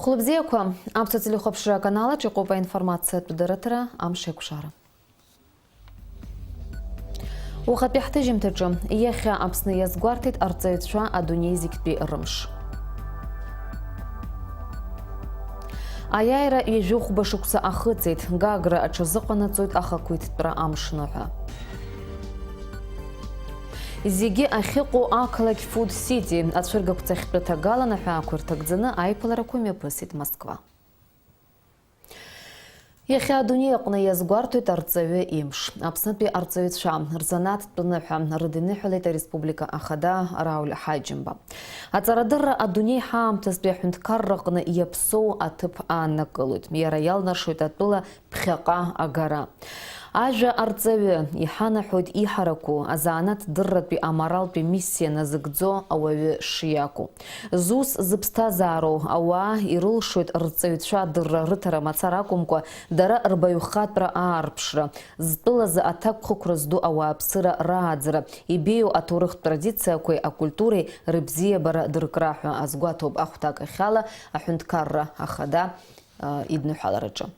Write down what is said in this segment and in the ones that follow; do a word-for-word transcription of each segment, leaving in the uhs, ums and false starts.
Хәлыбзиақәа, аԥсуа телехәаԥшра аканалаҿ иҟоуп аинформациатә дырраҭара Амш еиқәшара. Уахатәи ҳҭыжьымҭаҿы, иахьа Аԥсны иазгәарҭеит арҵаҩцәа адунеи зегьтәи рымш. Аиааира ҩажәи хәба шықәса ахыҵит, Гагра аҽазыҟанаҵоит ахақәиҭтәра амшныҳәа. Зегьы ахьыҟоу ақалақь Фуд Сити ацәыргақәҵахьтәы ҭагалан аҳәаақәа рҭагӡаны аиԥыларақәа мҩаԥысит Москва. Иахьа адунеи аҟны иазгәарҭоит арҵаҩы имш. Аԥснытәи арҵаҩцәа рзанааҭтә ныҳәа рыдиныҳәалеит ареспублика ахада Рауль Ҳаџьымба. Аҵарадырра адунеи ҳаамҭазтәи аҳәынҭқарраҟны иаԥсоу аҭыԥ ааннакылоит. Иара иалнаршоит атәыла ԥхьаҟа агара. Ажәа арҵаҩы иҳанаҳәоит иҳараку, азанааҭ дырратәи аморалтәи миссиа назыгӡо ауаҩы шиакәу. Зус зыԥсҭазаароу ауаа ирылшоит рҵаҩцәа адырра рыҭара мацара акәымкәа, дара рбаҩхатәра аарԥшра, зтәылазы аҭакԥхықәра зду ауааԥсыра рааӡара, ибеиоу аҭоурыхтә традициақәеи акультуреи рыбзиабара дыркра ҳәа азгәаҭоуп ахәҭакахьала аҳәынҭқарра ахада, а, идныҳәалараҿы.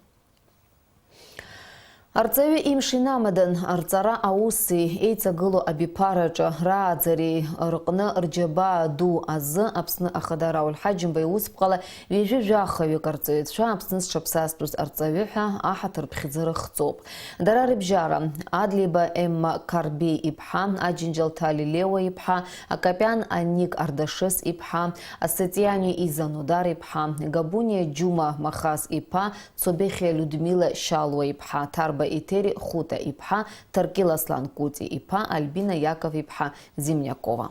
Арҵаҩы имш инамадан, арҵара ауси еиҵагылоу абиԥараҿы рааӡареи рҟны рџьабаа ду азы Аԥсны Ахада Рауль Ҳаџьымба иусԥҟала ҩажәи жәахаҩык арҵаҩцәа Аԥсны зҽаԥсазтәыз арҵаҩы ҳәа аҳаҭыр ԥхьӡы рыхҵоуп. Дара рыбжьара, Адлеиба Емма Карбеи иԥҳа, Аџьынџьал Ҭали Леуа иԥҳа, Акапиан Аник Ардашес иԥҳа, Асатиани Иза Нодар иԥҳа, Габуниа Џьума Махаз иԥа, Цобехиа Людмила Шьалуа-иԥҳа, Ҭарба Етери Хәыта-иԥҳа, Ҭаркьыл Аслан Кәыҵи-иԥа, Альбина Иаков-иԥҳа Зимниакова.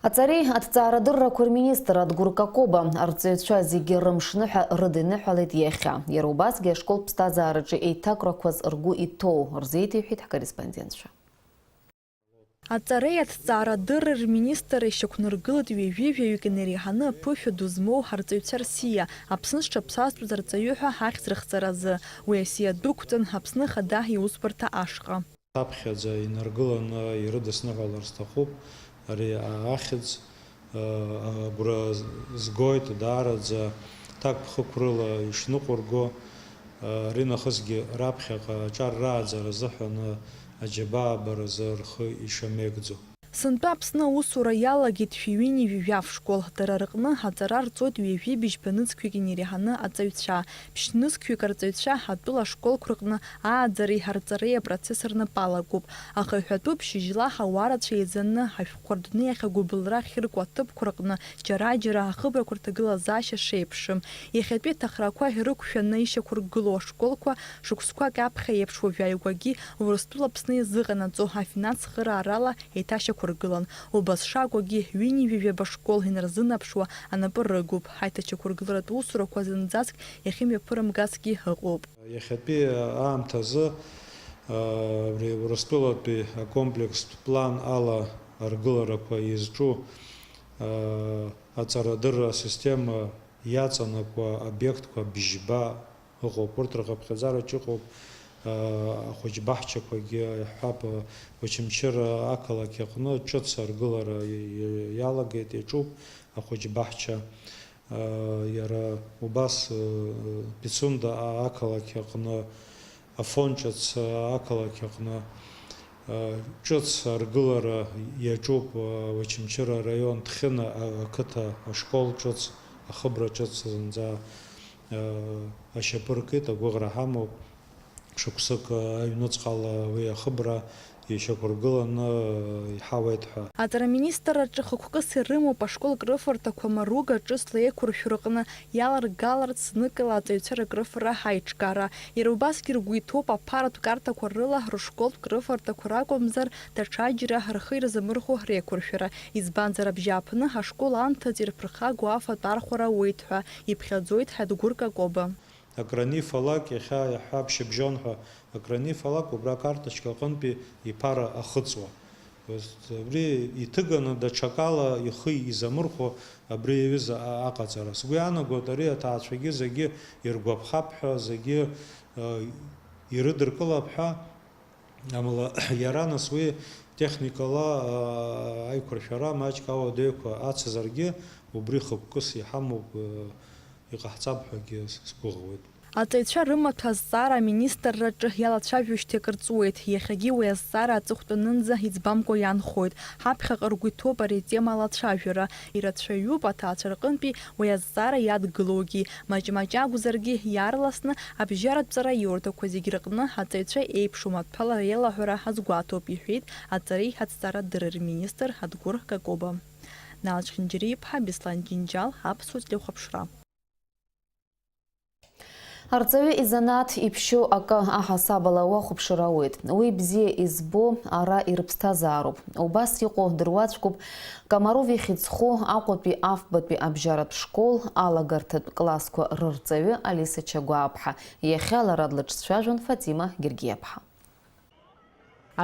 Аҵареи аҭҵаарадыррақәа рминистр Адгәыр Какоба арҵаҩцәа зегьы рымшныҳәа рыдиныҳәалеит иахьа. Иара убасгьы ашкол ԥсҭазаараҿы еиҭакрақәаз ргәы иҭоу рзеиҭеиҳәеит ҳкорреспондентцәа. Аҵареи аҭҵаарадырреи рминистр ишьақәнаргылеит ҩажәи жәаҩык инареиҳаны аԥышәа ду змоу ҳарҵаҩцәа рсиа, Аԥсны зҽаԥсазтәыз арҵаҩы ҳәа ҳахьӡ рыхҵаразы. Уи асиа дәықәҵан Аԥсны Ахада иусбарҭа ашҟа. Аԥхьаӡа инаргыланы ирыдысныҳәалар сҭахуп ари ахьӡ. Агәра згоит даараӡа ҭакԥхықәрыла ишныҟәырго, аринахысгьы раԥхьаҟа аҿар рааӡара азыҳәан аџьабааба рзы рхы ишамеигӡо. Сынтәа Аԥсны аусура иалагеит шәи ҩынҩажәи жәаф школ. Дара рҟны аҵара рҵоит ҩажәи быжьба нызқьҩык инареиҳаны аҵаҩцәа. Ԥшь нызқьҩык арҵаҩцәа ҳатәыла ашколқәа рҟны ааӡареи арҵареи апроцесс рнапы алагоуп. Аха иҳәатәуп, шьыжьла ҳауа рацәа еизаны, ҳашәҟәқәа рдунеи ахь агәыбылра ахьырку аҭыԥқәа рҟны џьара-џьара ахыбрақәа рҭагылазаашьа шеиԥшым. Иахьатәи аҭахрақәа ирықәшәаны ишьақәыргылоу ашколқәа шықәсқәак аԥхьа еиԥш уажәааигәагьы Урыстәыла Аԥсны иазыҟанаҵо афинанс цхыраарала еиҭашьақәыргылан. Убас шакәугьы, ҩынҩажәи жәаба школ инарзынаԥшуа анапы рыгуп. Ҳаиҭашьақәыргыларатә усурақәа зынӡаск иахьымҩаԥырымгазгьы ыҟоуп. Иахьатәи аамҭазы, а, абри Урыстәылатәи акомплекстә план ала аргыларақәа изҿу, а, аҵарадырра асистема иаҵанакуа обиектқәа бжьба ыҟоуп. Урҭ рхыԥхьаӡараҿ иҟоуп, а, ахәыҷбаҳчақәагьы, иаҳҳәап, Очамчыра ақалақь аҟны ҿыц аргылара и-, и-, иалагеит, иаҿуп ахәыҷбаҳча. Иара убас, Пицунда ақалақь аҟны, Афон ҿыц ақалақь аҟны, ҿыц аргылара иаҿуп Очамчыра араион Ҭхьына ақыҭа ашкол ҿыц, ахыбра ҿыц зынӡа ашьапы ркит, агәыӷра ҳамоуп. Шықәсык аҩнуҵҟала уи ахыбра ишьақәыргыланы иҳауеит ҳәа. Аҵара аминистрраҿы хықәкыс ирымоуп ашколк рыфарҭақәа маруга ҿыцла еиқәыршәо рҟны иаларгаларц зныкала аҵаҩцәа рык рыфара ҳаиҿкаара. Иара убасгьы ргәы иҭоуп аԥаратә карҭақәа рыла рышколтә крыфарҭақәа ракәымзар, даҽаџьара рхы ирзамырхәо реиқәыршәара, избанзар абжьааԥны ашкол анҭыҵ ирԥырхагоу афатә архәара ауеит ҳәа иԥхьаӡоит Ҳадгәыр Какоба. Акранифалак, иахьа иаҳҳәап, шьыбжьон ҳәа, акранифалак убра акарточка аҟынтәи иԥара ахыҵуа. Убри иҭыганы даҽакала ихы изамырхәо абри аҩыза а-, аҟаҵара. Сгәы иаанагоит, ари аҭаацәагьы зегьы иргәаԥхап ҳәа, зегьы, э, ирыдыркылап ҳәа. Амала, иара нас уи Техникала, аа, аиқәыршәара маҷк ауадаҩқәа ацызаргьы, убри хықәкыс иҳамоуп, аа, иҟаҳҵап ҳәагьы сгәыӷуеит. Аҵаҩцәа рымаҭәа азҵаара аминистрраҿы иалацәажәоижьҭеи акыр ҵуеит. Иахьагьы уи азҵаара аҵыхәтәанынӡа иӡбамкәа иаанхоит. Ҳаԥхьаҟа ргәы иҭоуп ари атема алацәажәара. Ирацәаҩуп аҭаацәа рҟынтәи уи азҵаара иадгылоугьы. Маҷ-маҷ акәзаргьы, иаарласны абжьаратә ҵараиурҭақәа зегь рыҟны аҵаҩцәа еиԥшу маҭәала реилаҳәара азгәаҭоуп, иҳәеит аҵареи ацҵарадырреи рминистр Адгәыр Какоба. Налч Хинџьариа-иԥҳа, Беслан Џьынџьал, Аԥсуа телехәаԥшра. Арҵаҩы изанааҭ иԥшьоу акы аҳасабала уахәаԥшыр ауеит. Уи бзиа избо ара ирыԥсҭазаароуп. Убас иҟоу дыруаӡәкуп Комаров ихьӡ зху Аҟәатәи афбатәи абжьаратә школ алагарҭатә классқәа рырҵаҩы Алиса Чагәааԥҳа. Иахьа лара длыҿцәажәон Фатима Гергиаԥҳа.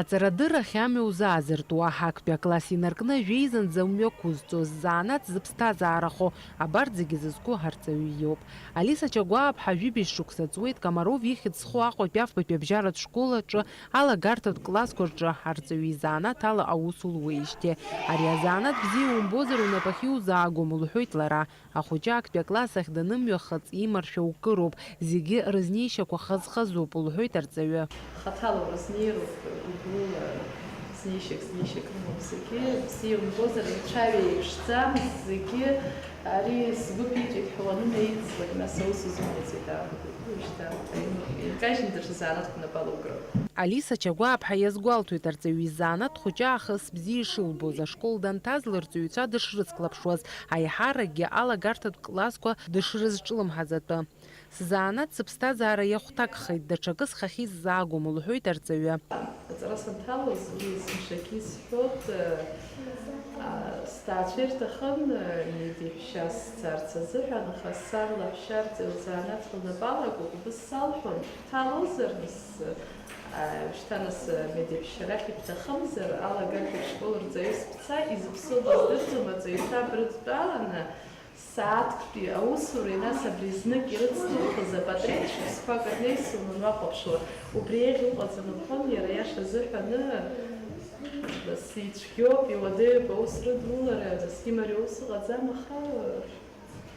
Аҵарадыррахь амҩа узаазыртуа, актәи акласс инаркны жәеизанӡа мҩақәызҵоз, ззаанаҵ зыԥсҭазаарахо, абарҭ зегьы зызку арҵаҩы иоуп. Алиса Чагәааԥҳа жәибжь шықәса ҵуеит Комаров ихьӡ зху Аҟәатәи афбатәи абжьаратә школ аҿы алагарҭатә классқәа рҿы арҵаҩы изанааҭ ала аус луеижьҭеи. Ари азанааҭ бзиа умбозар, унапахьы иузаагом, лҳәоит лара. Ахәыҷы актәи акласс ахь данымҩахыҵ, имаршәа укыроуп, зегьы рызнеишьақәа хаз-хазуп, лҳәоит арҵаҩы. Хаҭала урызнеироуп, гәыблыла знеишьак, знеишьак рымоуп зегьы. Бзиа умбозар, рцәаҩа еиԥшӡам, зегьы ари сгәы ԥиҵәеит ҳәа уанынеиҵлак, нас аус узымуӡеит, аамҭа уажәшьҭа инкажьны даҽа занааҭк унапала укроуп. Алиса Чагәааԥҳа иазгәалҭоит арҵаҩы изанааҭ хәыҷы аахыс бзиа ишылбоз, ашкол данҭаз лырҵаҩцәа дышрыцклаԥшуаз, аиҳаракгьы алагарҭатә классқәа дышрызҿлымҳаз атәы. Сзанааҭ сыԥсҭазаара иахәҭакхеит, даҽакы схахьы исзаагом, лҳәоит арҵаҩы. Аҵара санҭалоз, уи есымшагьы исҳәот, а, сҭаацәа ирҭахын, а, медеҳәшьас сцарц азыҳәан, аха сан лаҳәшьа арҵаҩ лзанааҭ лнапы алакуп, убыс салҳәон, шәҭалозар, нас, а, шьҭа нас, а, медеҳәшьа рахь ибҭахымзар, алагарҭатә школ рҵаҩыс бца, изыԥсоу быздырӡом, аҵаҩцәа брыдтәаланы, сааҭктәи аусуреи, нас абри знык ирыцҭухыз апатреҭ шықәсқәак рнеи сылнуахәаԥшуа, убри еиӷь ыҟаӡам лҳәон, иара иаша азыҳәаны, нас ицәгьоуп, иуадаҩуп аус рыдулара, нас имариоу ус ыҟаӡам, аха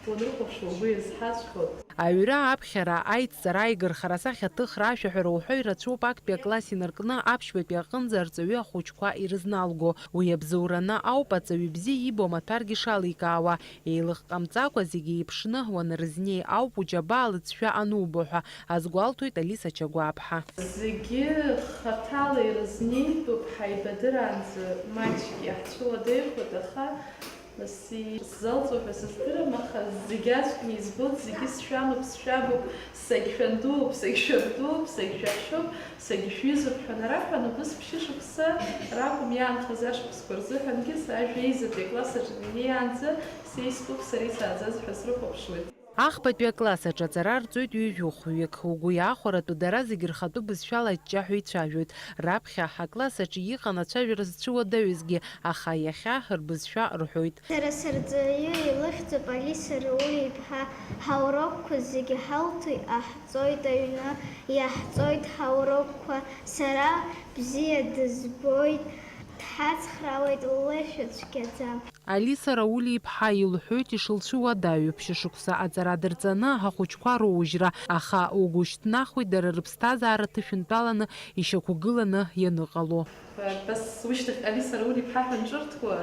уанрыхәаԥшуа угәы иазҳаҵәҟьоит. Аҩра, аԥхьара, аидҵара, аигырхара, асахьаҭыхра, ашәаҳәара уҳәа ирацәоуп актәи акласс инаркны аԥшьбатәи аҟынӡа арҵаҩы ахәыҷқәа ирызналго. Уи абзоураны ауп аҵаҩы бзиа ибо амаҭәаргьы шаликаауа. Еилых ҟамҵакәа зегьы еиԥшны уанырызнеи ауп уџьабаа лыҵшәа анубо ҳәа азгәалҭоит Алиса Чагәааԥҳа. Зегьы хаҭала ирызнеитәуп, ҳаибадыраанӡа маҷк иаҳцәыуадаҩхоит, аха нас исзалҵуа ҳәа сыздырам, аха зегь аӡәкны избоит, зегьы сшәануп, сшәабуп, сагьшәандууп, сагьшәаҳәшьоуп, сагьшәҩызоуп ҳәа анараҳәа, убыс ԥшьышықәса ракәым иаанхаз ашықәсқәа рзыҳәангьы, сажәеизатәи акласс аҿы инеиаанӡа сеискуп, сара исааӡаз ҳәа срыхәаԥшуеит. Ахԥатәи акласс аҿы аҵара арҵоит ҩажәи хәҩык. Угәы иаахәаратәы дара зегьы рхатәы бызшәала аҷҷаҳәа ицәажәоит. Раԥхьа акласс аҿы иҟан ацәажәара зцәыуадаҩызгьы, аха иахьа рбызшәа рҳәоит. Сара сырҵаҩы илыхьӡуп Алиса Рауль-иԥҳа. Ҳаурокқәа зегьы ҳалҭоит, иҟаҳҵоит аҩны, иаҳҵоит ҳаурокқәа. Сара бзиа дызбоит, дҳацхраауеит лышәа цәгьаӡа. Алиса Рауль-иԥҳа илҳәоит ишылцәыуадаҩу ԥшьышықәса аҵара дырҵаны ахәыҷқәа роужьра, аха угәы шьҭнахуеит дара рыԥсҭазаара ҭышәынтәаланы ишьақәгыланы ианыҟало. Абас ушьҭахь Алиса Рауль-иԥҳа ҳәа анҿырҭуа,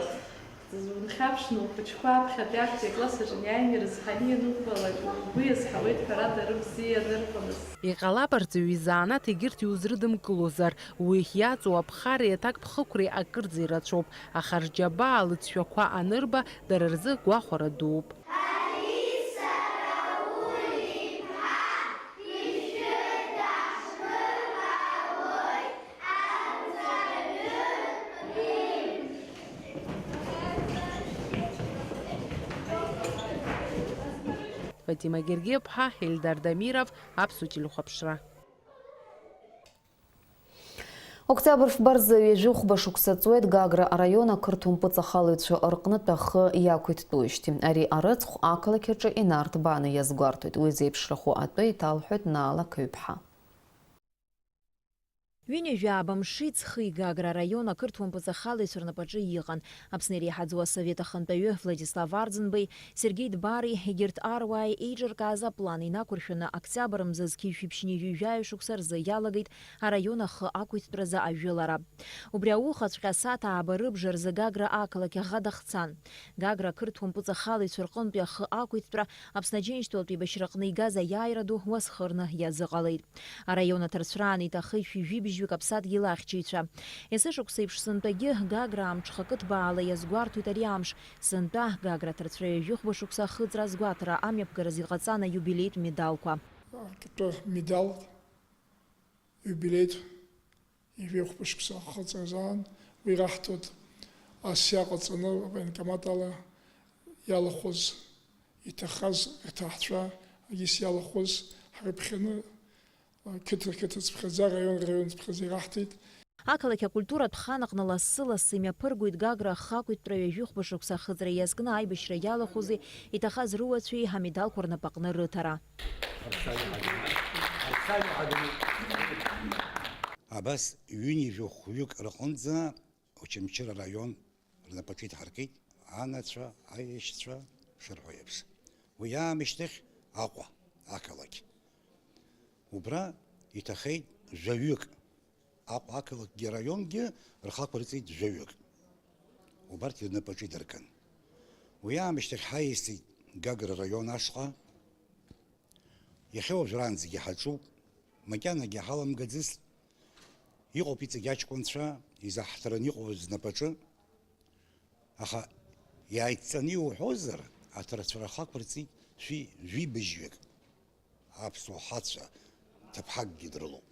унхьаԥшны ухәыҷқәа аԥхьатәи актәи акласс аҿы иааины ирызҳаны ианукәлалак, угәы иазҳауеит, ҳәарада, рыбзиа анырҳәо нас. Иҟалап арҵаҩы изанааҭ егьырҭ иузрыдымкылозар, уи иаҵоу аԥхареи аҭакԥхықәреи акырӡа ирацәоуп. Аха рџьабаа лыҵшәақәа анырба, дара рзы гәахәара дууп. Фатима Гергиаԥҳа, Ельдар Дамиров, Аԥсуа телехәаԥшра. Октиабр фба рзы ҩажәи хәба шықәса ҵуеит Гагра араион ақырҭуа мпыҵахалаҩцәа рҟнытә ахы иақәиҭтәуижьҭеи. Ари арыцхә ақалақь аҿы инарҭбааны иазгәарҭоит. Уи зеиԥшрахо атәы иҭалҳәоит Наала Қыҩԥҳа. Ҩынҩажәа абамши ҵхи Гагра араион ақырҭуа мпыҵахалаҩцәа рнапаҿы иҟан. Аԥсны иреиҳаӡоу асовет ахантәаҩы Владислав Арӡынбеи, Сергеи Дбари, егьырҭ аруааи еиҿыркааз аплан инақәыршәаны октиабр мза зқьи жәшәи ԥшьынҩажәи жәаҩа шықәса рзы иалагеит араион ахы ақәиҭтәразы ажәылара. Убри аухаҵәҟьа асааҭ ааба рыбжа рзы Гагра ақалақь аӷа дахцан. Гагра ақырҭуа мпыҵахалаҩцәа рҟынтәи ахы ақәиҭтәра Аԥсны Аџьынџьтәылатә еибашьраҟны игаз аиааира ду уасхырны иазыҟалеит. Араион аҭарцәраан иҭахеит шәи жәибжьҩык аԥсадгьыл ахьчаҩцәа. Есышықәса еиԥш сынтәагьы Гагра амҽхакы ҭбаала иазгәарҭоит ари амш. Сынтәа Гагра аҭарцәра ҩажәихәба шықәса ахыҵра азгәаҭара амҩаԥгаразы иҟаҵан аиубилеитә медалқәа. Акытәы медал, иубилеитә ҩажәихәба шықәса ахыҵразаан уи раҳҭоит, ас иаҟаҵаны авоенкомат ала иалахәыз, иҭахаз рҭаацәа, егьыс иалахәыз ҳрыԥхьаны, қыҭа-қыҭа цыԥхьаӡа, раион-раион цыԥхьаӡа ираҳҭеит. Ақалақь акультуратә хан аҟны лассы-лассы имҩаԥыргоит Гагра ахақәиҭтәра ҩажәихәба шықәса ахыҵра иазкны аибашьра иалахәызи иҭахаз руацәеи амедалқәа рнапаҟны рыҭара. Абас ҩынҩажәи хәҩык рҟынӡа Очамчыра араион рнапаҿы идҳаркит, анацәа, аешьцәа шырҳәо еиԥш. Уи аамышьҭахь Аҟәа ақалақь. Убра иҭахеит жәаҩык. Аҟәа ақалақьгьы араионгьы рхақәырҵеит жәаҩык. Убарҭ рнапаҿы идыркын. Уи аамышьҭахь ҳаиасит Гагра араион ашҟа. Иахьа уажәраанӡагьы ҳаҿуп, макьанагьы ҳаламгаӡацт. Иҟоуп иҵегь аҷкәынцәа, изаҳҭараны иҟоу знапаҿы. Аха иааидҵаны иуҳәозар, аҭарцәара ахақәырҵеит шәи жәибжьҩык. Аԥсуа ҳацәа ҭыԥҳакгьы дрылоуп.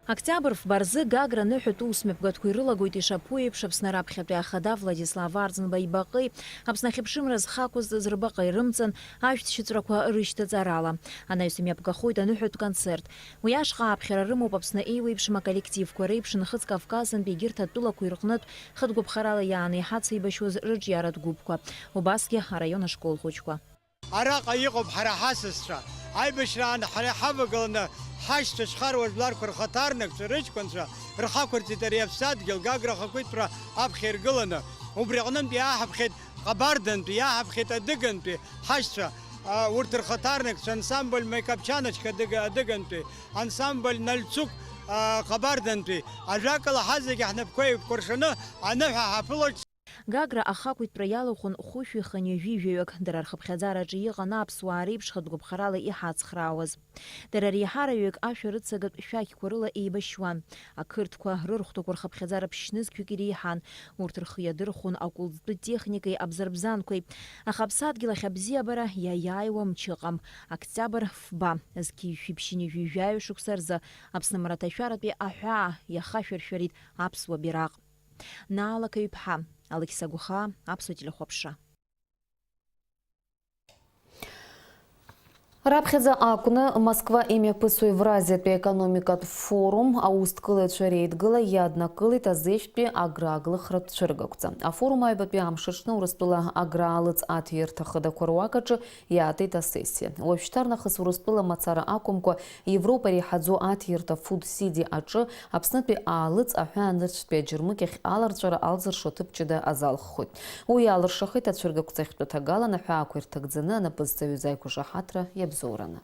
Октиабр фба рзы Гагра аныҳәатә усмҩаԥгатәқәа ирылагоит ишаԥу еиԥш Аԥсны раԥхьатәи ахада Владислав Арӡынба ибаҟеи, Аԥсны ахьыԥшымра зхы ақәызҵаз рбаҟеи рымҵан, ашәҭшьыҵәрақәа рышьҭаҵарала. Анаҩс имҩаԥгахоит аныҳәатә концерт. Уи ашҟа ааԥхьара рымоуп Аԥсны еиуеиԥшым аколлективқәа реиԥш Нхыҵ Кавказынтәи егьырҭ атәылақәа ирҟнытә хыҭгәыԥхарала иаанеиҳацеибашьуаз рыҿиаратә гәыԥқәа, убасгьы араион ашкол хәыҷқәа. Араҟа иҟоуп ҳара ҳасасцәа. Аибашьраан ҳара иҳавагыланы ҳашьцәа шьхаруа жәларқәа рхаҭарнакцәа, рыҷкәынцәа рхақәырҵеит ари аԥсадгьыл Гагра ахақәиҭтәра аԥхьа иргыланы. Убри аҟнынтә иааҳаԥхьеит Ҟабардантәи, иааҳаԥхьеит Адыгантәи ҳашьцәа, а, урҭ рхаҭарнакцәа, ансамбль Маикапчаночка Адыга-, Адыгантәи, ансамбль Нальцук, а, Ҟабардантәи. Ажәакала, ҳазегьы ҳнапқәа еиқәкәыршаны аныҳәа ҳаԥылоит. Гагра ахақәиҭтәра иалахәын хәышәи хынҩажәи жәаҩык, дара рхыԥхьаӡараҿы иҟан аԥсуаа реиԥш хатә гәаԥхарала иҳацхраауаз. Дара реиҳараҩык ашәарыцагатә шәақьқәа рыла еибашьуан. Ақырҭқәа рырхәҭақәа рхыԥхьаӡара ԥшьнызқьҩык иреиҳан, урҭ рхы иадырхәон акәылӡтәы техникеи абзарбзанқәеи. Аха аԥсадгьыл ахь абзиабара иаиааиуа мчы ыҟам. Октиабр фба, зқьи жәшәи ԥшьынҩажәи жәаҩа шықәса рзы Аԥсны мраҭашәаратәи аҳәаа иахашәыршәарит аԥсуа бираҟ. Наала Каҩԥҳа, Алықьса Гәхаа, Аԥсуа телехәаԥшра. Раԥхьаӡа акәны Москва имҩаԥысуа Евразиатәи аекономикатә форум аусҭгылаҩцәа реидгыла иаднакылеит азеижәтәи аграаглыхратә цәыргақәҵа. Афорум аҩбатәи амш аҽны Урыстәыла аграалыҵ аҭирҭа хадақәа руак аҿы иаатит асессиа. Уажәшьҭа рнахыс Урыстәыла мацара акәымкәа, Европа иреиҳаӡоу аҭирҭа Food City аҿы Аԥснытәи аалыҵ аҳәаанырцәтәи аџьармыкьахь аларҵәара алзыршо аҭыԥ ҷыда азалххоит. Уи иалыршахеит ацәыргақәҵахьтәы ҭагалан аҳәаақәа ирҭагӡаны анапы зҵаҩыз аиқәшаҳаҭра иабзоураны.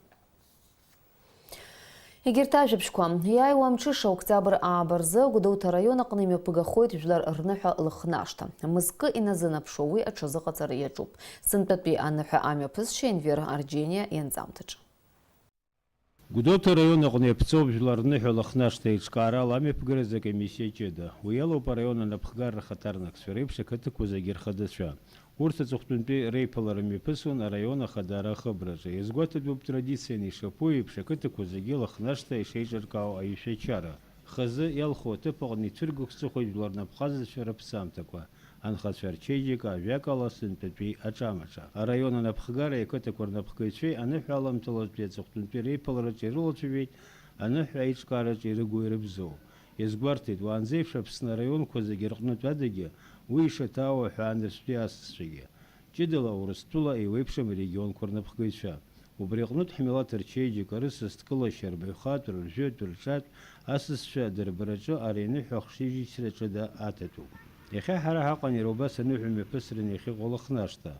Егьырҭ ажәабжьқәа. Иааиуа амҽыша октиабр ааба рзы Гәдоуҭа араион аҟны имҩаԥыгахоит жәлар рныҳәа лыхнашҭа. Мызкы иназынаԥшуа уи аҽазыҟаҵара иаҿуп. Сынтәатәи аныҳәа амҩаԥысшьа Енвер Арџьениа ианҵамҭаҿы. Гәдоуҭа араион аҟны иаԥҵоуп жәлар рныҳәа лыхнашҭа еиҿкаарала амҩаԥгаразы акомиссиа ҷыда. Уи алоуп араион анапхгара рхаҭарнакцәа реиԥш ақыҭақәа зегьы рхадацәа. Урҭ аҵыхәтәантәи реиԥылара мҩаԥысуан араион ахадара ахыбраҿы. Иазгәаҭатәуп традицианы ишаԥу еиԥш ақыҭақәа зегьы лыхнашҭа ишеиҿыркаау аҩышәачара. Хазы иалху аҭыԥ аҟны ицәыргақәҵахоит жәлар рнапхазацәа рыԥсамҭақәа, анхацәа рчеиџьыка, ажәакала, сынтәатәи аҿамаҿа. Араион анапхгареи ақыҭақәа рнапхгаҩцәеи аныҳәа аламҭалатәи аҵыхәтәантәи реиԥылараҿы ирылацәажәеит аныҳәа аиҿкаараҿы ирыгу-ирыбзоу. Иазгәарҭеит, уаанӡеиԥш Аԥсны араионқәа зегьы рҟнытә адагьы уи ишаҭаау аҳәаанырцәтәи асасцәагьы. Ҷыдала Урыстәыла еиуеиԥшым арегионқәа рнапхгаҩцәа. Убри аҟнытә ҳмилаҭ рчеиџьыка, рысасдкылашьа, рбаҩхатәра, ржәытә, рҿатә, асасцәа адырбараҿы ари аныҳәа ахшыҩзышьҭра ҷыда аҭатәуп. Иахьа ҳара ҳаҟан иара убас аныҳәа мҩаԥысран иахьыҟоу Лыхнашҭа.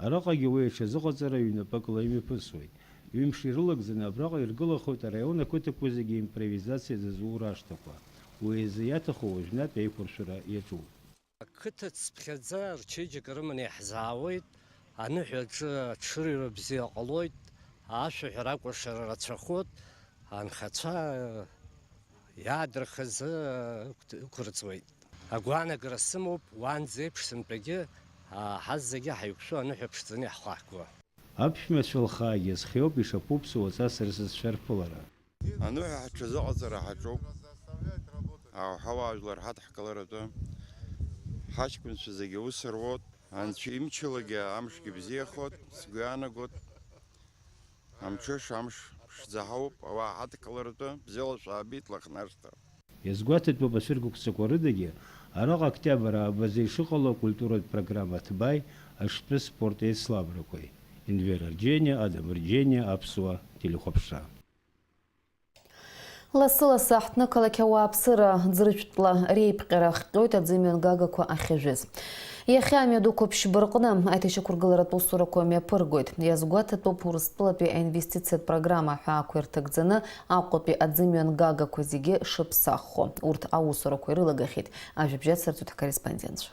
Араҟагьы уи аҽазыҟаҵара ҩнапыкла имҩаԥысуеит. Ҩымш ирылагӡаны абраҟа иргылахоит араион ақыҭақәа зегьы импровизациа зызу рашҭақәа. Уи азы иаҭаху уажәнатә еиқәыршәара иаҿуп. Ақыҭа цыԥхьаӡа рчеиџьыка рыманы иаҳзаауеит, аныҳәаҿы аҽырҩра бзиа ҟалоит, ашәаҳәара акәашара рацәахоит, анхацәа иаадырхазы ықәырҵуеит. Агәаанагара сымоуп, уаанӡеиԥш сынтәагьы, аа, ҳазегьы ҳаиқәшәо аныҳәа ԥшӡаны иаҳхаҳго. Аԥшәмацәа лхаагьы зхиоуп ишаԥу ԥсуаҵас рсасцәа рԥылара. Аныҳәа ҳҽазыҟаҵара ҳаҿуп. Ауҳауаажәлар ҳадҳкыларатәы ҳаҷкәынцәа зегьы аус руот. Анцәа имчалагьы амшгьы бзиахот, сгәы иаанагот. Амҽыш амш ԥшӡа ҳауп, ауаа ҳадкыларатәы бзиала шәаабеит, Лыхнашҭа. Иазгәаҭатәуп, ашәыргәыцәқәа рыдагьы араҟа октиабр аабазы ишыҟало акультуратә программа Ҭбаи аштәы спорт еицлабрақәеи. Енвер Арџьениа, Адам Рџьениа, Аԥсуа телехәаԥшра. Лассы-лассы аҳҭнықалақь ауааԥсыра ӡыржәтәла реиԥҟьара ахҟьоит аӡымҩангагақәа ахьажәыз. Иахьа амҩадуқәа ԥшьба рҟны аиҭашьақәыргыларатә усурақәа мҩаԥыргоит. Иазгәаҭатәуп Урыстәылатәи аинвестициатә программа аҳәаақәа ирҭагӡаны Аҟәатәи аӡымҩангагақәа зегьы шыԥсаххо. Урҭ аусурақәа ирылагахьеит. Ажәабжь ацырҵоит ҳкорреспондентцәа.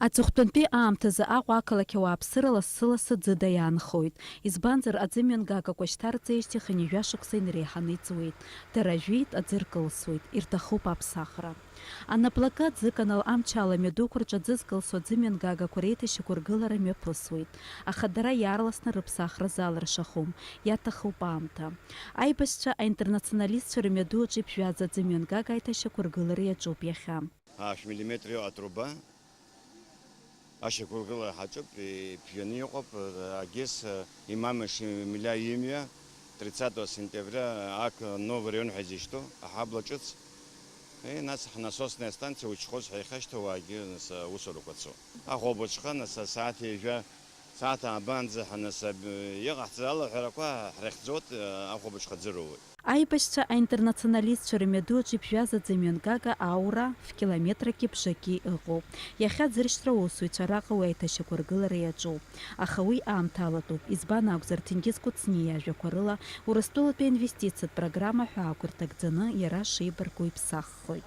Аҵыхәтәантәи аамҭазы Аҟәа ақалақь ауааԥсыра лассы-лассы ӡыда иаанхоит. Избанзар, аӡымҩангагақәа шьҭарҵеижьҭеи хынҩажәа шықәса инареиҳаны иҵуеит. Дара жәит, аӡы ркылсуеит, ирҭахуп аԥсахра. Анаплакы аӡы канал амчала амҩадуқәа рҿы аӡы зкылсуа аӡымҩангагақәа реиҭашьақәыргылара мҩаԥысуеит, аха дара иаарласны рыԥсахра залыршахом, иаҭахуп аамҭа. Аибашьцәа аинтернационалистцәа рымҩаду аҿы иԥжәаз аӡымҩангага аиҭашьақәыргылара иаҿуп иахьа. Ашә миллиметр иоуп атруба. Ашьақәыргылара ҳаҿуп, иԥжәаны иҟоуп, агес, имамыш, имля имҩа, тридцатого сентября, ак новый район ҳәа изышьҭоу, аҳабла ҿыц. Е, нас ҳнасосная станциа учхоз ҳәа ихашьҭоу уаагьы, нас, аусурақәа цо. Ахәылбыҽха, нас, асааҭ ҩажәа, сааҭ аабанӡа ҳа, нас, аб-, иҟаҳҵаз алаҳәарақәа ҳрыхьӡоит, ахәылбыҽха ӡыруеит. Аибашьцәа аинтернационалистцәа рымҩаду аҿы иԥжәаз аӡымҩангага аура ф-километраки бжаки ыҟоуп. Иахьа аӡыршьҭра аусзуҩцәа араҟа уи аиҭашьақәыргылара иаҿуп. Аха уи аамҭалатәуп, избан акәзар, Ҭенгиз Кәыҵниа иажәақәа рыла, Урыстәылатәи аинвестициатә программа аҳәаақәа ирҭагӡаны иара шеибарку иԥсаххоит.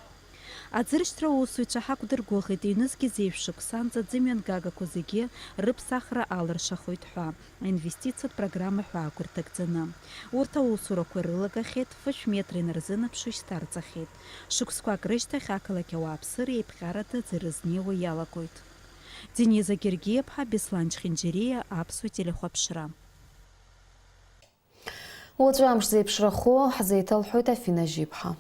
Аӡыршьҭра аусзуҩцәа ҳақәдыргәыӷит, ҩнызқьи зеижә шықәсанӡа аӡымҩангагақәа зегьы рыԥсахра алыршахоит ҳәа. Аинвестициатә программа ҳәаақәа ирҭагӡаны. Урҭ аусурақәа ирылагахьеит, фышә метра инарзынаԥшуа ишьҭарҵахьеит. Шықәсқәак рышьҭахь ақалақь ауааԥсыра еиԥҟьарада аӡы рызнеиуа иалагоит. Дениза Гергиаԥҳа, Беслан Чхинџьириа, Аԥсуа телехәаԥшра. Уаҵәы амш зеиԥшрахо ҳзеиҭалҳәоит Афина Жьиԥҳа.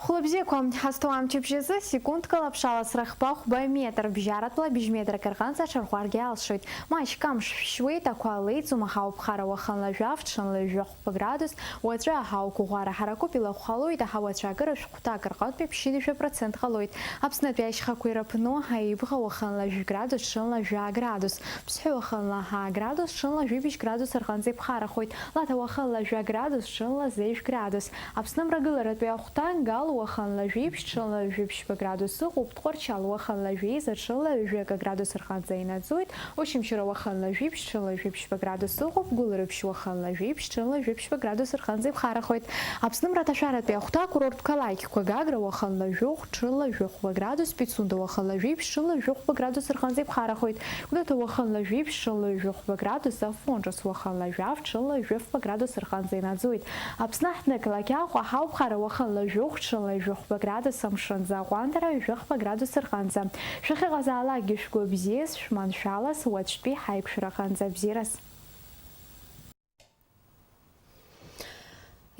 Хәлыбзиақәа, ҳазҭоу амчыбжь азы секундк ала ԥшаласра хԥа-хәба метр, бжьаратәла быжь метрак рҟынӡа аҽарӷәӷәаргьы алшоит. Маҷк амш шәшьуеит, ақәа леиӡом, аҳауа ԥхара уахынла жәаф, ҽынла жәохә градус, уаҵәы аҳауа қәыӷәӷәара ҳаракуп, илахәхалоит, аҳауа ацәаакыра шәҟәҭак рҟынтәи ԥшьынҩажәа процент ҟалоит. Аԥснытәи ашьхақәа ираԥну, Аибӷа уахынла жәаф градус, ҽынла жәаф градус, Ԥсҳәы уахынла ҳа градус, ҽынла жәибжь градус рҟынӡа иԥхарахоит, Лаҭа уахынла жәаф градус, ҽынла зеижә градус. Аԥсны мрагыларатәи ахәҭа, Гал уахынла жәибжь, ҽынла жәиԥшьба градус ыҟоуп, Тҟәарчал уахынла жәеиза, ҽынла ҩажәи акы градус рҟынӡа инаӡоит, Очамчыра уахынла жәиԥшь, ҽынла жәиԥшьба градус ыҟоуп, Гәылрыԥшь уахынла жәиԥшь, ҽынла жәиԥшьба градус рҟынӡа иԥхарахоит. Аԥсны мраҭашәаратәи ахәҭа, акурорттә қалақьқәа, Гагра уахынла жәохә, ҽынла жәохәба градус, Пицунда уахынла жәиԥшь, ҽынла жәохәба градус рҟынӡа иԥхарахоит, Гәдоуҭа уахынла жәиԥшь, ҽынла жәохәба градус, Афон Ҿыц уахынла жәаф, ҽынла жәохәба градус рҟынӡа инаӡоит. Аԥсны аҳҭнықалақь Аҟәа аҳауа ԥхара уахынла жәохә, ҽынла жәохәба градус амшынӡа, Ҟәандара жәохәба градус рҟынӡа. Шәахьыҟазаалакгьы шәгәы бзиаз, шәманшәалаз, уаҵәтәи ҳаиқәшәараҟынӡа бзиараз.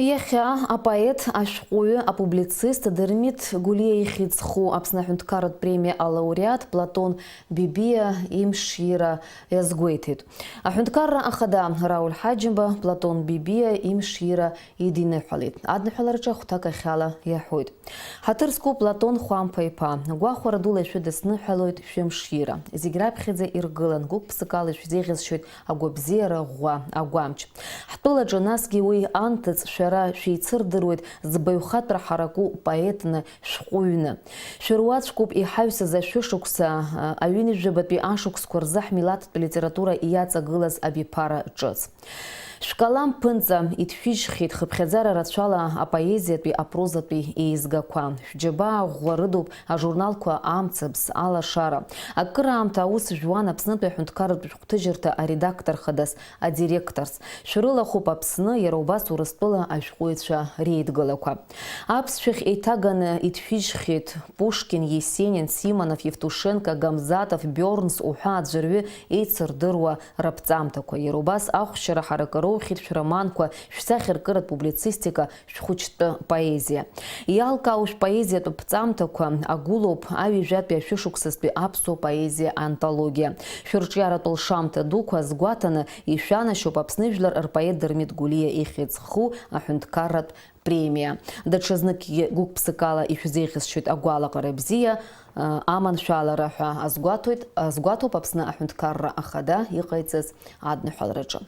Иахьа апоет, ашәҟәыҩы, апублицист Дырмит Гәлиа ихьӡ зху Аԥсны аҳәынҭқарратә премиа алауреат Платон Бибиа имшира иазгәеиҭеит. Аҳәынҭқарра ахада Рауль Ҳаџьымба Платон Бибиа имшира идиныҳәалеит. Адныҳәалараҿы ахәҭакахьала иаҳәоит. Ҳаҭыр зқәу Платон Хәамԥа-иԥа, гәахәара дула ишәыдысныҳәалоит шәымшира. Зегь раԥхьаӡа иргылан, гәык-ԥсыкала ишәзеиӷьасшьоит агәабзиара ӷәӷәа, агәамч. Ҳтәылаҿы насгьы уи анҭыҵ шәара шәеицырдыруеит збаҩхатәра ҳараку поетны, шәҟәыҩны. Шәыруаӡәкуп иҳаҩсыз ашәышықәса, а, аҩынҩажәабатәи ашықәсқәа рзы ҳмилаҭтә литература иаҵагылаз абиԥара ҿыц. Шәкалам ԥынҵа иҭшәыжьхьеит хыԥхьаӡара рацәала апоезиатәи, апрозатәи еизгақәа. Шәџьабаа ӷәӷәа рыдуп ажурналқәа Амцабз, Алашара. Акыраамҭа аус жәуан Аԥснытәи аҳәынҭқарратә шәҟәҭыжьырҭа аредактор хадас, адиректорс. Шәрылахәуп Аԥсны, иара убас Урыстәыла ашәҟәыҩҩцәа реидгылақәа. Аԥсшәахь еиҭаганы иҭшәыжьхьеит Пушкин, Есенин, Симонов, Евтушенко, Гамзатов, Бёрнс уҳәа аӡәырҩы еицырдыруа раԥҵамҭақәа. Иара убас ахәшьара ҳаракы роухьеит шәроманқәа, шәсахьаркыратә публицистика, шәхәыҷтәы поезиа. Иалкаау шәпоезиатә ԥҵамҭақәа агәылоуп аҩажәатәи ашәышықәсазтәи аԥсуа поезиа антологиа. Шәырҿиаратә лшамҭа дуқәа азгәаҭаны ишәанашьоуп Аԥсны жәлар рпоет Дырмит Гәлиа ихьӡ зху аҳәынҭқарратә премиа. Даҽазныкгьы гәык-ԥсыкала ишәзеиӷьасшьоит агәалаҟара бзиа, а, аманшәалара ҳәа азгәаҭоит, азгәаҭоуп Аԥсны аҳәынҭқарра ахада иҟаиҵаз адныҳәалараҿы.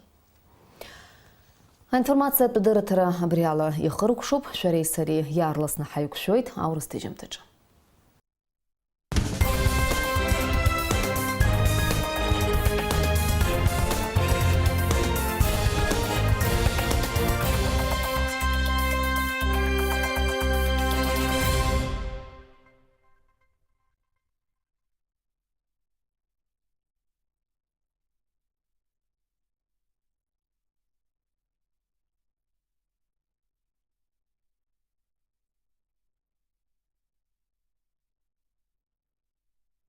Аинформациатә дырраҭара абри ала ихыркәшоуп, шәареи сареи иаарласны ҳаиқәшәоит аурыс ҭыжьымҭаҿы.